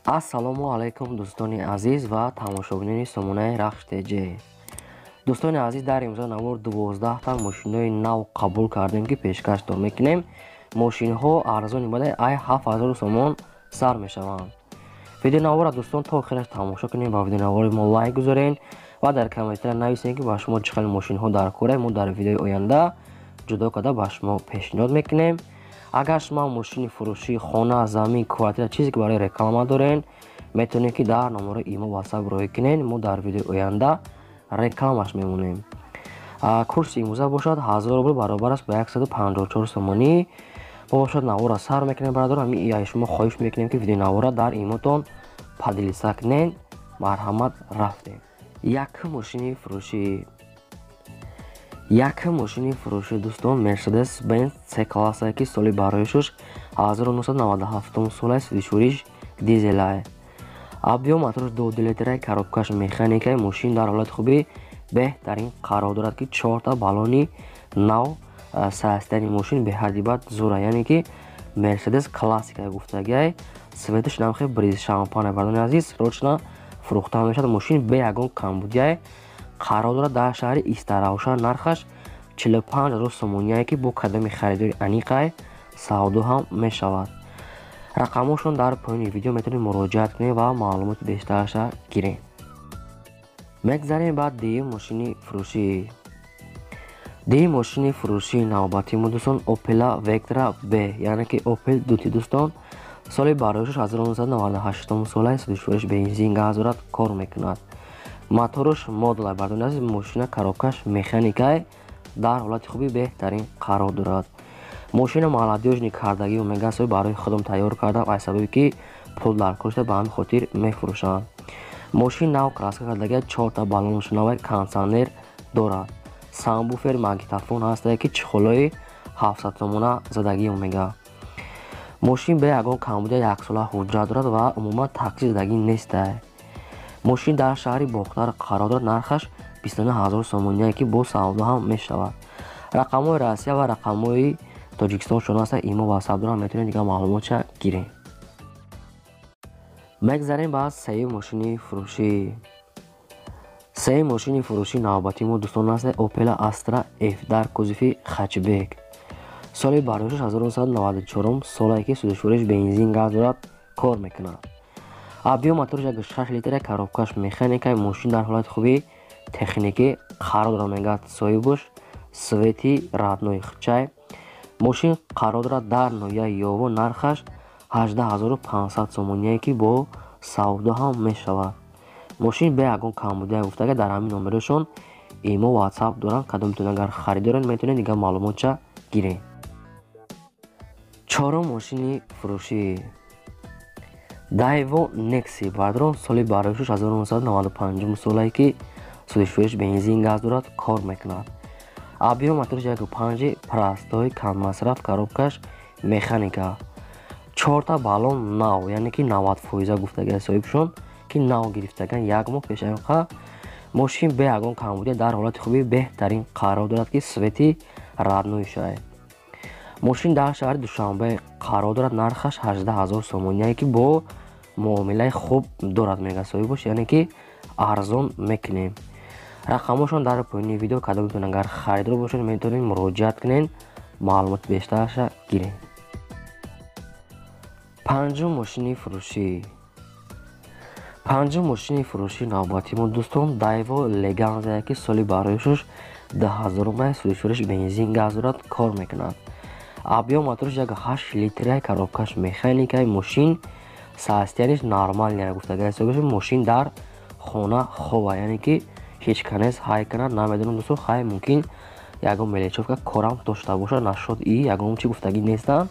Ассалому алайкум, дӯстони азиз ва тамошобинони сомонаи Рахш ТЖ. Дӯстони азиз, дар имрӯза навор 12та мошинои нав қабул кардем, ки пешкаштон мекунем. Мошинҳо арзони бадай ай 7000 сомон сар мешаванд. Видеонавора, дӯстон, то охираш тамошо кунем ва видеонавори мо лайк гузорен ва дар комментария нависем, ки ба шумо чӣ хел мошинҳо дар кора, мо дар видеои оянда ҷудо карда ба шумо пешниҳод мекунем. Агар шумо мошини фурӯшӣ, хона, замин, квартира, чизе ки барои реклама дорен, метавонед, ки дар номерои имо, ватсап роҳӣ кунед, мо дар видеои оянда рекламаш мемонем. Курси имрӯза бошад 1000 рубл, баробар аст ба 154 сомонӣ. Мо бошад навора сар мекунем. Бародар, ҳамин шумо хоҳиш мекунем, ки видеонавора дар имотон поделиться кунед. Марҳамат, рафтем. Якум мошини фурӯшӣ, якум мошини фурӯшӣ, дӯстон, Мерседес Бенз С классае, ки соли бароишуш 1997 солае, сӯзишвориш дизелае, объём мотораш 2 литрае, коробкаш механикае. Мошин дар ҳолати хуби беҳтарин қарор дорад, ки чорта баллони нав, состояние мошин беҳадди бад зура, яъне ки Мерседес классика гуфтагиай, цветаш намхе бриз шампана. Бардони азиз, срочно фурӯхта мешавад. Мошин бе ягон камбудиае қарор дорад дар шаҳри Истаравшан, нархаш 45 000 сомоние, ки бо кадоми харидори аниқай савдо ҳам мешавад. Рақамҳошон дар поёни видео, метавонед муроҷиат кунед ва маълумоти бештараша гиред. Мегзарем ба дуюм мошини фурӯшӣ. Дуюм мошини фурӯшии навбатии мо, дӯстон, Опела Вектра Б, яъне ки Опел Дути. Дӯстон, соли бароишаш 1998 солаи, сӯзишвориш бензин, газ дорад, кор мекунад, мотораш модулай. Бардони азиз, мошина коробкаш механикай, дар ҳолати хуби беҳтарин қарор дорад. Мошина молодёжный кардагӣ мега, барои худам тайёр кардам, аз сабабе ки пул дар кор шуда, ба ҳамин хотир мефурӯшанд. Мошин нав краска кардагия, чорта баллонаш навай, кондитсионер дорад, сабвуфер, магнитофон ҳастае, ки чехолои 700 сомона задагӣ мега. Мошин бе ягон камбудия, яксола ҳуҷҷат дорад ва умуман такси задагӣ нестае. Мошин дар шаҳри Бохтар қарор дорад, нархаш 29 000 сомоние, ки бо савдо ҳам мешавад. Рақамҳои Россия ва рақамҳои Тоҷикистон шуна аста, имо, ватсап дорам, метавонед дигар маълумотша гиред. Мегзарем ба сеюм мошини фурӯшӣ. Сеюм мошини фурӯшии навбатии мо, дӯстон, аст Опела Астра Ф дар кузови хэтчбек, соли бардошташ 1994 солае, ки сӯзишвориш бензин, газ дорад, кор мекунад, объём мотораш 1,6 литра, коробкаш механика. Мошин дар ҳолати хуби техникӣ қарор дорад, мегӯяд соҳибаш, цвети родной хчай. Мошин қарор дорад дар ноҳияи Ёво, нархаш 18 500 сомоние, ки бо савдо ҳам мешавад. Мошин бе ягон камбудия гуфтага, дар ҳамин номерошон имо, ватсап доранд, кадомтон агар харидоред, метавонед дигар маълумотша гиред. Чорум мошини фурӯшӣ Дайво Некси, бародарон, соли бароишуш 1995 солае, ки сӯзишвориш бензин, газ дорад, кор мекунад, объём мотораш 1,5, простой, каммасраф, коробкаш механика, чорта баллон нав, яъне ки 90 фоиза гуфтагиа соҳибшон, ки нав гирифтаган як моҳ пешаёнқа. Мошин бе ягон камбудия дар ҳолати хуби беҳтарин қарор дорад, ки цвети родной шае. Мошин дар шаҳри Душанбе қарор дорад, нархаш 18 000 сомоние, ки бо муомилаи хуб дорад, мега соҳибош, яъне ки арзон мекунем. Рақамҳошон дар поёни видео, кадомтон агар харидор бошед, метавонед муроҷиат кунед, маълумоти бештараша гиред. Панҷум мошини фурӯшӣ. Панҷум мошини фурӯшии навбатии мо, дӯстон, Дайво Леганзае, ки соли бароишуш 2000-ум, сӯзишвориш бензин, газ дорад, кор мекунад, объём мотораш 1,8 литра, коробкаш механикаи. Мошин состояниеш нормальная гуфтагар ҳисобиш. Мошин дар хона хова, яъне ки ҳеҷ канес ҳай кунад, намедонам, дӯстон, хай, мумкин ягон мелочёвка корам дошта бошад, нашуд и ягон чи гуфтагӣ нестанд.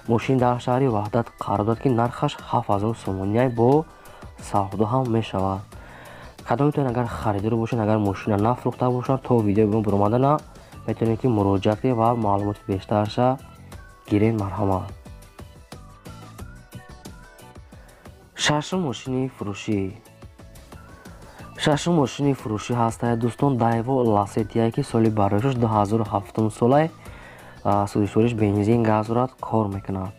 Мошин дар шаҳри Ваҳдат қарор дорад, ки нархаш 7000 сомонияй, бо савдо ҳам мешавад. Кадомитон агар харидор бошед, агар мошина нафурӯхта бошад то видеои мо баромадана, метавонед, ки муроҷиат кунед ва маълумоти бештараша гиред. Марҳамат. Шашум мошини фурӯшӣ. Шашум мошини фурӯшӣ ҳастае, дӯстон, Дайво Ласетие, ки соли бароишаш 2007 солае, сӯзишвориш бензин, газ дорад, кор мекунад.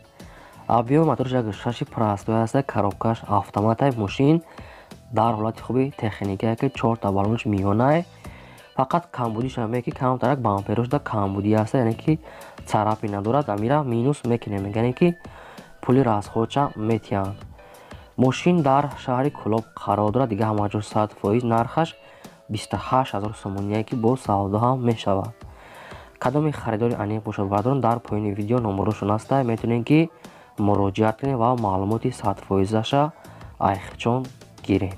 Объём моторш 1,6 простой аст, коробкаш автоматай. Мошин дар ҳолати хуби техникае, ки чорта баллонаш миёнае. Фақат камбудиш ҳаме, ки камтарак бамперошда камбудӣ аст, яъне ки царапина надорад. Амира минус мекунем, яъне ки пули расходша метиҳанд. Мошин дар шаҳри Кӯлоб қарор дорад, дига ҳама ҷо 100%. Нархаш 28 000 сомоние, ки бо савдо ҳам мешавад. Кадоми харидори аниқ бошад, бародарон, дар поёни видео номерошон аста, метавонед, ки муроҷиат кунед ва маълумоти 100%-аша айхчон гиред.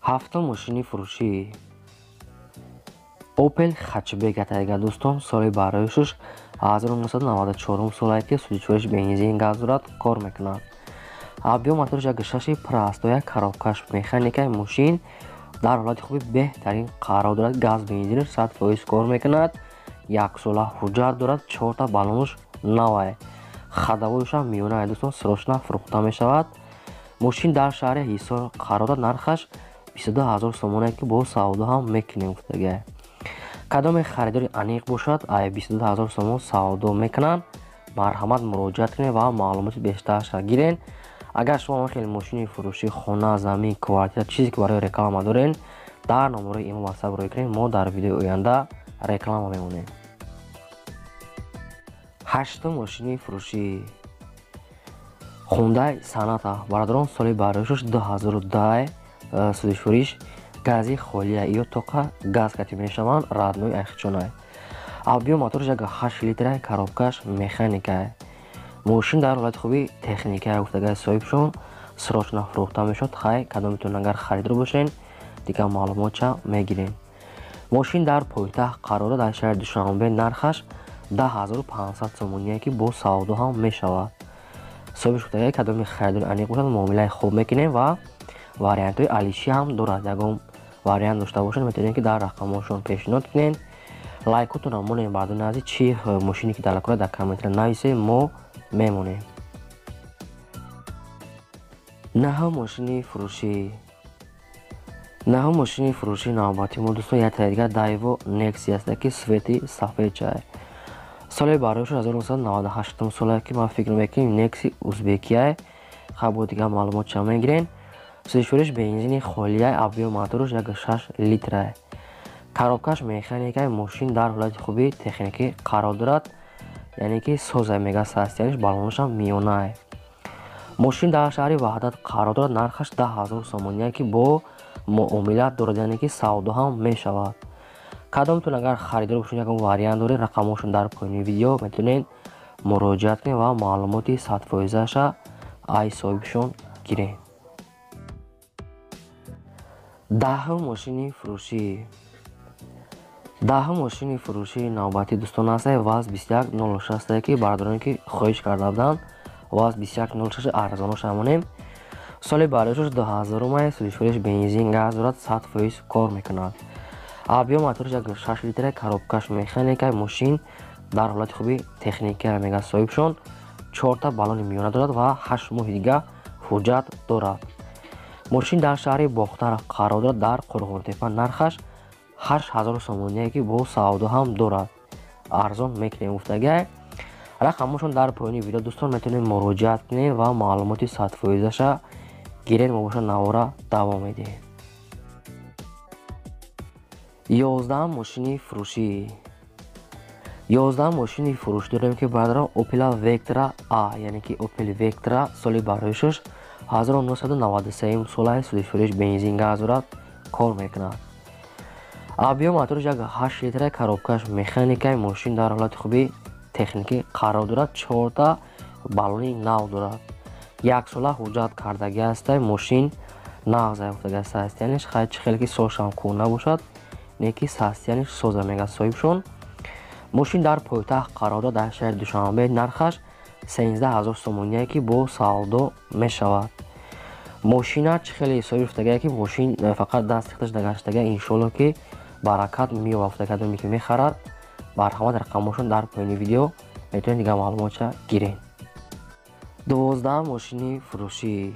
Ҳафтум мошини фурӯшӣ Опел Хэтчбек атайга, дӯстон. Соли бароишаш 1994 солае, ки сӯзишвориш бензин, газ дорад, кор мекунад. Объём моторш 1,6 простой, коробкаш механикаи. Мошин дар ҳолати хуби беҳтарин қарор дорад, газ бензинаш 100% кор мекунад, яксола ҳуҷҷат дорад, чорта баллонаш навае, ходовойшам миёнае. Дӯстон, срочно фурӯхта мешавад. Мошин дар шаҳри Ҳисор қарор дорад, нархаш 22 000 сомонае, ки бо савдо ҳам мекунем гуфтагиа. Кадоме харидори аниқ бошад, ай 22 000 сомон савдо мекунанд, марҳамат, муроҷиат кунед ва маълумоти бештарша гирен. Агар шумо хеле мошини фурӯшӣ, хона, замин, квартира, чизе ки барои реклама дорен, дар номерои имо ватсап рӯй кунед, мо дар видеои оянда реклама мемонем. Ҳаштум мошини фурӯшӣ Хундай Соната, бародарон. Соли бароишаш 2010, сӯзишвориш гази холия ё тоқа газ кати мешаванд, родной айхчонай. Объём моторш 1,8 литра, коробкаш механикае. Мошин дар ҳолати хуби техникае гуфтагай соҳибшон, срочно фурӯхта мешавад. Хай, кадомитон агар харидор бошен, дигар маълумотша мегирем. Мошин дар пойтахт қарор дорад, дар шаҳри Душанбе. Нархаш 10 500 сомоние, ки бо савдо ҳам мешавад. Соҳибш гуфтагай, кадоми харидори аниқ бошад, муомилаи хуб мекунем ва вариантҳои алишӣ ҳам дорад. Ягон вариант дошта бошед, метавонед, ки дар рақамҳошон пешниҳод кунед. Лайкотонро монем, баъдони азиз, чӣ мошине ки дар лакора, дар комментария нависед, мо мемонем. Наҳум мошини фурӯшӣ. Наҳум мошини фурӯшии навбати мо, дӯстон, яктаи дигар Дайво Некси аст, ки цвети сафедчае. Соли бароишаш 1998 солае, ки ман фикр мекунем, Некси узбекияе. Хай, бо дигар маълумотша мегирем. Сӯзишвориш бензини холияй, объём мотораш 1,6 литрае, коробкаш механикаи. Мошин дар ҳолати хуби техникӣ қарор дорад, яъне ки соза мега состояниш, баллонашам миёнае. Мошин дар шаҳри Ваҳдат қарор дорад, нархаш 10 000 сомоние, ки бо муомилат дорад, яъне ки савдо ҳам мешавад. Кадомтон агар харидор бошед, ягон вариант доред, рақамҳошон дар поёни видео, метавонед муроҷиат кунед ва маълумоти 100%-аша ай соҳибшон гиред. Даҳум мошини фурӯшӣ. Даҳум мошини фурӯшии навбатӣ, дӯстон, аст ВАЗ 2106, ки бародароне ки хоҳиш карда буданд, ВАЗ 2106 арзоноша монем. Соли бароишаш 2000-умае, сӯзишвориш бензин, газ дорад, 100% кор мекунад. Объём моторш 1,6 литра, коробкаш механика. Мошин дар ҳолати хуби техникия мега соҳибшон, чорта баллони миёна дорад ва 8 моҳи дига ҳуҷҷат дорад. Мошин дар шаҳри Бохтар қарор дорад, дар Қурғонтепа. Нархаш 8000 сомоние, ки бо савдо ҳам дорад, арзон мекунем гуфтагиай. Рақамҳошон дар поёни видео, дӯстон, метавонед муроҷиат кунед ва маълумоти 100%-аша гиред. Мо боша навора давом медиҳем. 11-ам мошини фурӯшӣ. 11-ам мошини фурӯшӣ дорем, ки бародарон, Опел Вектра А, яъне ки Опел Вектра, соли бароишаш 1993 солаи, сӯзишвориш бензин, газ дорад, кор мекунад. Объём моторш 1,8 литра, коробкаш механикаи. Мошин дар ҳолати хуби техникӣ қарор дорад, чорта баллони нав дорад, яксола ҳуҷҷат кардагӣ ҳастай. Мошин нағза ёфтага состояниш. Хай, чӣ хеле ки солшам кӯҳна бошад, не ки состояниш соза мега соҳибшон. Мошин дар пойтахт қарор дорад, дар шаҳри Душанбе. Нархаш 13 000 сомоние, ки бо савдо мешавад. Мошина чӣ хеле соҳиб ёфтагае, ки мошин фақат дасти худаш нагаштага, иншоалло ки баракат меёфта. Кадоме ки мехарад, марҳамат, рақамҳошон дар поёни видео, метавонед дигар маълумотша гиред. 12-ам мошини фурӯшӣ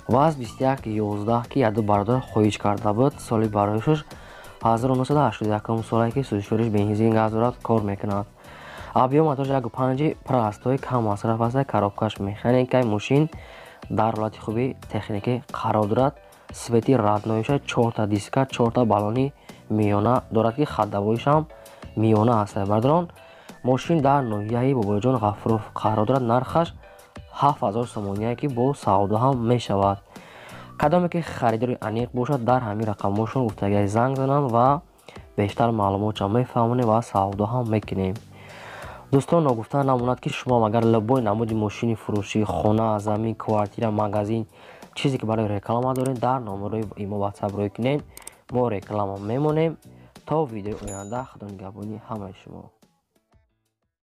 ВАЗ 2111, ки яду бародар хоҳиш карда буд. Соли бароишаш 1981 солае, ки сӯзишвориш бензин, газ дорад, кор мекунад. Объём моторш 1,5, простой, кам масраф аст, коробкаш механикай. Мошин дар ҳолати хуби техникӣ қарор дорад. Цвети роднойша, чорта диска, чорта баллони миёна дорад, ки ходовойшам миёна аст. Бародарон, мошин дар ноҳияи Бобоҷон Ғафуров қарор дорад. Нархаш 7000 сомоние, ки бо савдо ҳам мешавад. Кадоме ки харидори аниқ бошад, дар ҳамин рақамҳошон гуфтагиай занг зананд ва бештар маълумотшон мефаҳмонем ва савдо ҳам мекунем. Дӯстон, ногуфта намонад, ки шумо агар любой намуди мошини фурӯшӣ, хона, замин, квартира, магазин, чизе ки барои реклама дорем, дар номерои имо, Ватсап рӯй кунед, мо реклама мемонем. То видеои оянда, худо нигаҳбони ҳамаи шумо.